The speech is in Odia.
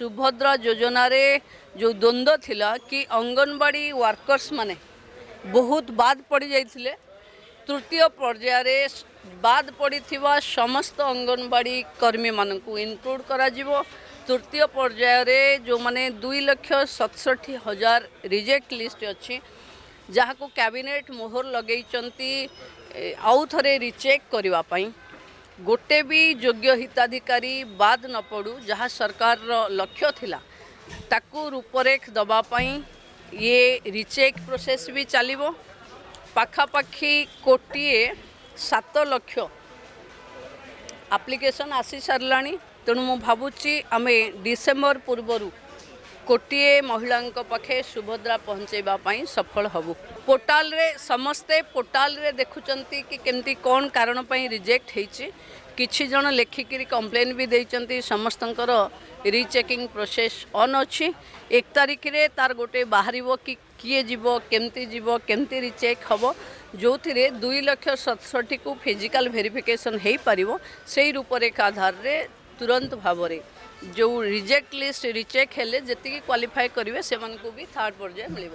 ସୁଭଦ୍ରା ଯୋଜନାରେ ଯେଉଁ ଦ୍ୱନ୍ଦ୍ୱ ଥିଲା କି ଅଙ୍ଗନବାଡ଼ି ୱାର୍କର୍ସ ମାନେ ବହୁତ ବାଦ ପଡ଼ିଯାଇଥିଲେ, ତୃତୀୟ ପର୍ଯ୍ୟାୟରେ ବାଦ ପଡ଼ିଥିବା ସମସ୍ତ ଅଙ୍ଗନବାଡ଼ି କର୍ମୀମାନଙ୍କୁ ଇନକ୍ଲୁଡ଼ କରାଯିବ। ତୃତୀୟ ପର୍ଯ୍ୟାୟରେ ଯେଉଁମାନେ 2,67,000 ରିଜେକ୍ଟ ଲିଷ୍ଟ ଅଛି, ଯାହାକୁ କ୍ୟାବିନେଟ୍ ମୋହର ଲଗେଇଛନ୍ତି ଆଉ ଥରେ ରିଚେକ୍ କରିବା ପାଇଁ, ଗୋଟେ ବି ଯୋଗ୍ୟ ହିତାଧିକାରୀ ବାଦ ନ ପଡ଼ୁ, ଯାହା ସରକାରର ଲକ୍ଷ୍ୟ ଥିଲା, ତାକୁ ରୂପରେଖ ଦେବା ପାଇଁ ଇଏ ରିଚେକ୍ ପ୍ରୋସେସ୍ ବି ଚାଲିବ। ପାଖାପାଖି 1 କୋଟି 7 ଲକ୍ଷ ଆପ୍ଲିକେସନ୍ ଆସି ସାରିଲାଣି। ତେଣୁ ମୁଁ ଭାବୁଛି ଆମେ ଡିସେମ୍ବର ପୂର୍ବରୁ କୋଟିଏ ମହିଳାଙ୍କ ପାଖେ ସୁଭଦ୍ରା ପହଞ୍ଚାଇବା ପାଇଁ ସଫଳ ହେବୁ। ପୋର୍ଟାଲରେ ସମସ୍ତେ ପୋର୍ଟାଲରେ ଦେଖୁଛନ୍ତି କି କେମିତି କ'ଣ କାରଣ ପାଇଁ ରିଜେକ୍ଟ ହେଇଛି। କିଛି ଜଣ ଲେଖିକିରି କମ୍ପ୍ଲେନ୍ ବି ଦେଇଛନ୍ତି। ସମସ୍ତଙ୍କର ରିଚେକିଂ ପ୍ରୋସେସ୍ ଅନ୍ ଅଛି। 1 ତାରିଖରେ ତାର ଗୋଟେ ବାହାରିବ କି କିଏ ଯିବ, କେମିତି ଯିବ, କେମିତି ରିଚେକ୍ ହେବ, ଯେଉଁଥିରେ 2 ଲକ୍ଷ 67କୁ ଫିଜିକାଲ୍ ଭେରିଫିକେସନ୍ ହେଇପାରିବ। ସେଇ ରୂପରେଖ ଆଧାରରେ ତୁରନ୍ତ ଭାବରେ ଯେଉଁ ରିଜେକ୍ଟ ଲିଷ୍ଟ ରିଚେକ୍ ହେଲେ ଯେତିକି କ୍ୱାଲିଫାଏ କରିବେ, ସେମାନଙ୍କୁ ବି ଥାର୍ଡ଼ ପର୍ଯ୍ୟାୟ ମିଳିବ।